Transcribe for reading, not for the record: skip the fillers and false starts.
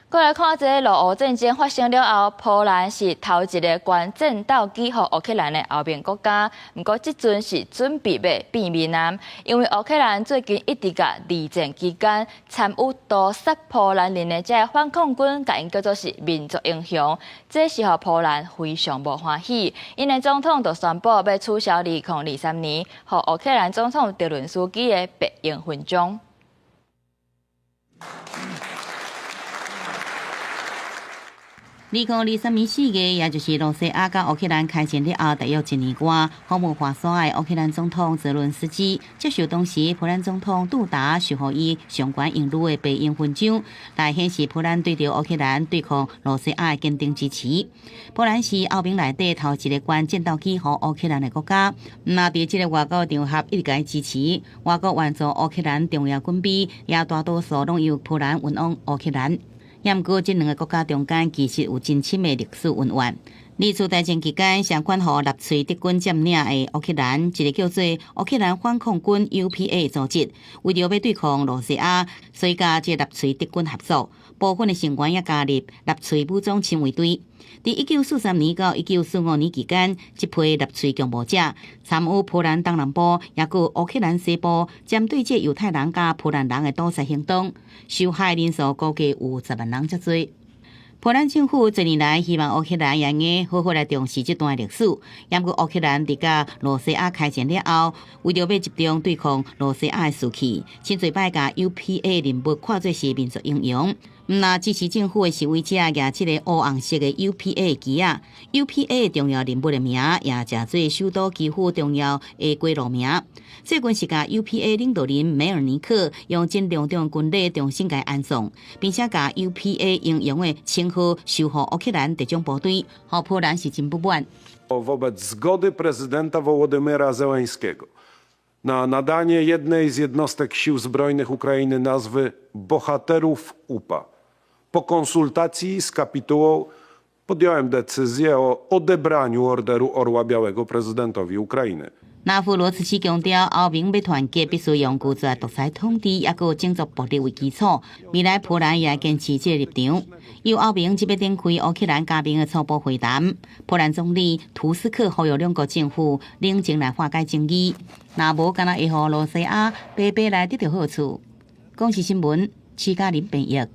過來看這个俄烏戰爭發生了後，波蘭是頭一个捐戰鬥機予烏克蘭的歐盟國家。毋過這陣是準備欲變面啊，因為烏克蘭最近一直共二戰期間參與屠殺波蘭人的這个反抗軍，共𪜶叫做是民族英雄，這是予波蘭非常無歡喜。𪜶的總統就宣布欲取消2023年予烏克蘭總統澤倫斯基的白鷹勳章。 2023年4月，也就是羅西亞佮烏克蘭開戰了後，大約一年外，訪問華沙的烏克蘭總統澤倫斯基接受當時波蘭總統杜達授予伊上懸榮譽的白鷹勳章，來顯示波蘭對著烏克蘭對抗羅西亞的堅定支持。波蘭是歐盟內底頭一个捐戰鬥機予烏克蘭的國家，毋但佇這个外交場合一直共伊支持，外國援助烏克蘭重要軍備，也大多數攏由波蘭運往烏克蘭。毋過，這兩个國家中間其實有真深的歷史恩怨。二次大戰期間，上款予納粹德軍佔領的烏克蘭，一个叫做烏克蘭反抗軍 UPA 組織，為著欲對抗羅西亞，所以佮這个納粹德軍合作，部分的成員也加入納粹武裝親衛隊。佇1943年到1945年期間，這批納粹共謀者參與波蘭東南部，抑閣烏克蘭西部，針對這猶太人佮波蘭人的屠殺行動，受害人數估計有10萬人遮濟。波蘭政府這年來希望烏克蘭會用好好來重視這段歷史，毋過烏克蘭佇佮羅西亞開戰了後，為著欲集中對抗羅西亞的士氣，真濟擺共 UPA 人物看做是民族英雄。毋但支持政府的示威者舉這个烏紅色的 UPA 旗仔，UPA 重要人物的名也誠做首都基輔重要的街路名。最近是共 UPA 領導人梅爾尼克用真隆重軍禮重新共安葬，並且共 UPA 英雄的稱號授予烏克蘭特種部隊，予波蘭是真不滿。 Wobec zgody prezydenta Wołodymyra Zełenskiego na nadanie jednej z jednostek Sił Zbrojnych Ukrainy nazwy Bohaterów UPA. Po konsultacji z kapitułą podjąłem decyzję o odebraniu Orderu Orła Białego prezydentowi Ukrainy. 納夫羅茨基強調，歐盟欲團結，必須用拒絕獨裁統治，抑閣種族暴力為基礎。未來波蘭也會堅持這個立場。由歐盟這欲展開烏克蘭加盟的初步會談，波蘭總理圖斯克呼籲兩國政府冷靜來化解爭議。若無，敢若會予羅西亞白白來得著好處。公視新聞，徐嘉玲編譯。